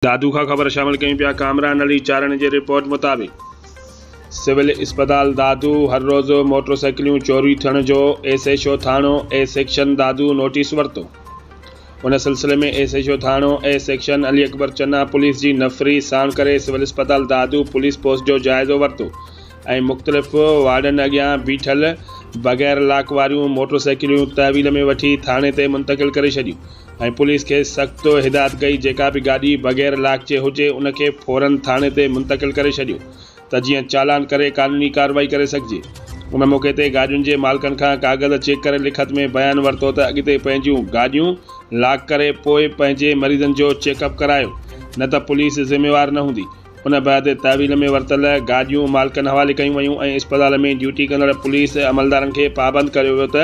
دادو کان خبر شامل ڪيون پيا ڪامران علي چارڻ جي رپورٽ مطابق سول اسپتال دادو هر روز موٽر سائيڪليون چوري ٿيڻ جو S H O Thano A section Dadu notice ورتو ان سلسلي ۾ S H O Thano A section Ali Akbar Channa police جي نفري ساڻ ڪري سول اسپتال دادو پوليس پوسٽ جو جائزو ورتو ۽ مختلف وارڊن اڳيان بيٺل بغير لاڪ واريون موٽر سائيڪليون تحويل ۾ وٺي ٿاڻي تي منتقل ڪري ڇڏيون ۽ پوليس کي سخت هدايت ڪئي جيڪا به گاڏي بغير لاڪ جي هجي ان کي فورن ٿاڻي تي منتقل ڪري ڇڏيو ته جيئن چالان ڪري قانوني ڪارروائي ڪري سگهجي. ان موقعي تي گاڏين جي مالڪن کان ڪاغذ چيڪ ڪري لکت ۾ بيان ورتو ته اڳتي پنهنجون گاڏيون لاڪ ڪري پوء پنهنجي مريضن جو چيڪ اپ ڪرايو نه ته پوليس ذميوار نه هوندي. ان بعد تحويل ۾ ورتل گاڏيون مالڪن حوالي ڪيون ويون ۽ اسپتال ۾ ڊيوٽي ڪندڙ پوليس عملدارن کي پابند ڪيو ويو ته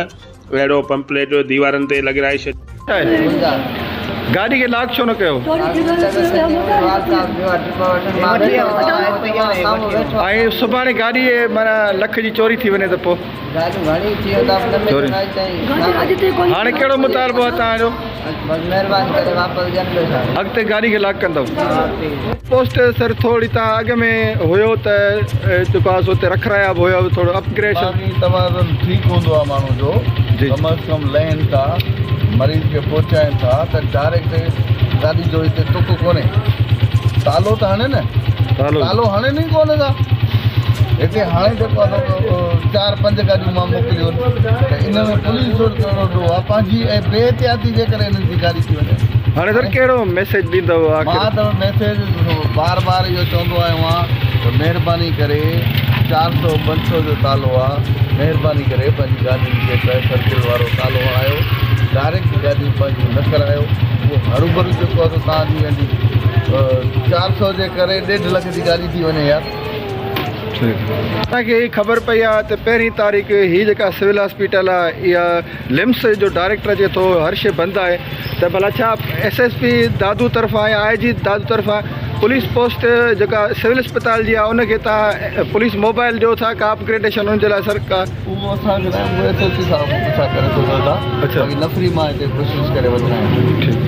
اهڙو پمفليٽ ديوارن تي لڳرائي ڇڏيو. گاڏي کي لاڪ ڇو نه ڪيو؟ ۽ سڀاڻي گاڏي معنيٰ لک جي چوري ٿي وڃي ته پوء؟ هاڻي ڪهڙو مطالبو آهي توهان جو؟ اڳتي گاڏي کي لاڪ ڪندؤ؟ پوسٽ سر ٿوري تان اڳ ۾ هيو ته جيڪو آهي سو اتي رکرايا به هيا ٿورو اپگريشن. دماغي توازن ٺيڪ هوندو آهي ماڻهو جو ڪم از ڪم لهن ٿا مريض کي پهچائين ٿا ته ڊائريڪٽ گاڏي جو هتي تڪ ڪونهي تالو ته هڻي نه تالو هڻين ئي ڪونه ٿا هتي هاڻي جيڪو آهي سو چار پنج گاڏيون مان موڪليون ته ان ۾ پوليس جو ڪهڙو ڏوهه آهي پنهنجي ۽ بي احتياطي جي ڪري انهن جي گاڏي ٿي وڃي. هاڻي سر ڪهڙو ميسيج ڏيندؤ آخر. مان ته ميسيج بار بار اهو چوندو آيو آهيان ته مهرباني ڪري 400 500 جو تالو آ مهرباني ڪري پنهنجي گاڏين کي ٽرائي سرڪل وارو تالو هڻايو ڊائريڪٽ گاڏيون پنهنجون نه ڪرايو اهو هروڀرو جيڪو آ سو توهان جي ويندي 400 جي ڪري ڏيڍ لک جي گاڏي ٿي وڃي يار. اسان کي هي خبر پئي آ ته پهرين تاريخ هي جيڪا سول هاسپيٽل آ اها لمس جو ڊائريڪٽر اچي ٿو هر شي بند آهي ته ڀلا ڇا ايس ايس پي دادو طرفان يا آء جي دادو طرفان پوليس پوسٽ جيڪا سول اسپتال جي آ ان کي تان پوليس موبائل ڏيو ٿا ڪا اپگريڊيشن ان جي لاء سر ڪا. اهو اسان کي ناهي اهو ايس ايس پي صاحب پڇا ڪري ٿو ته باقي نفري مان هتي ڪوشش ڪري وڌرايان.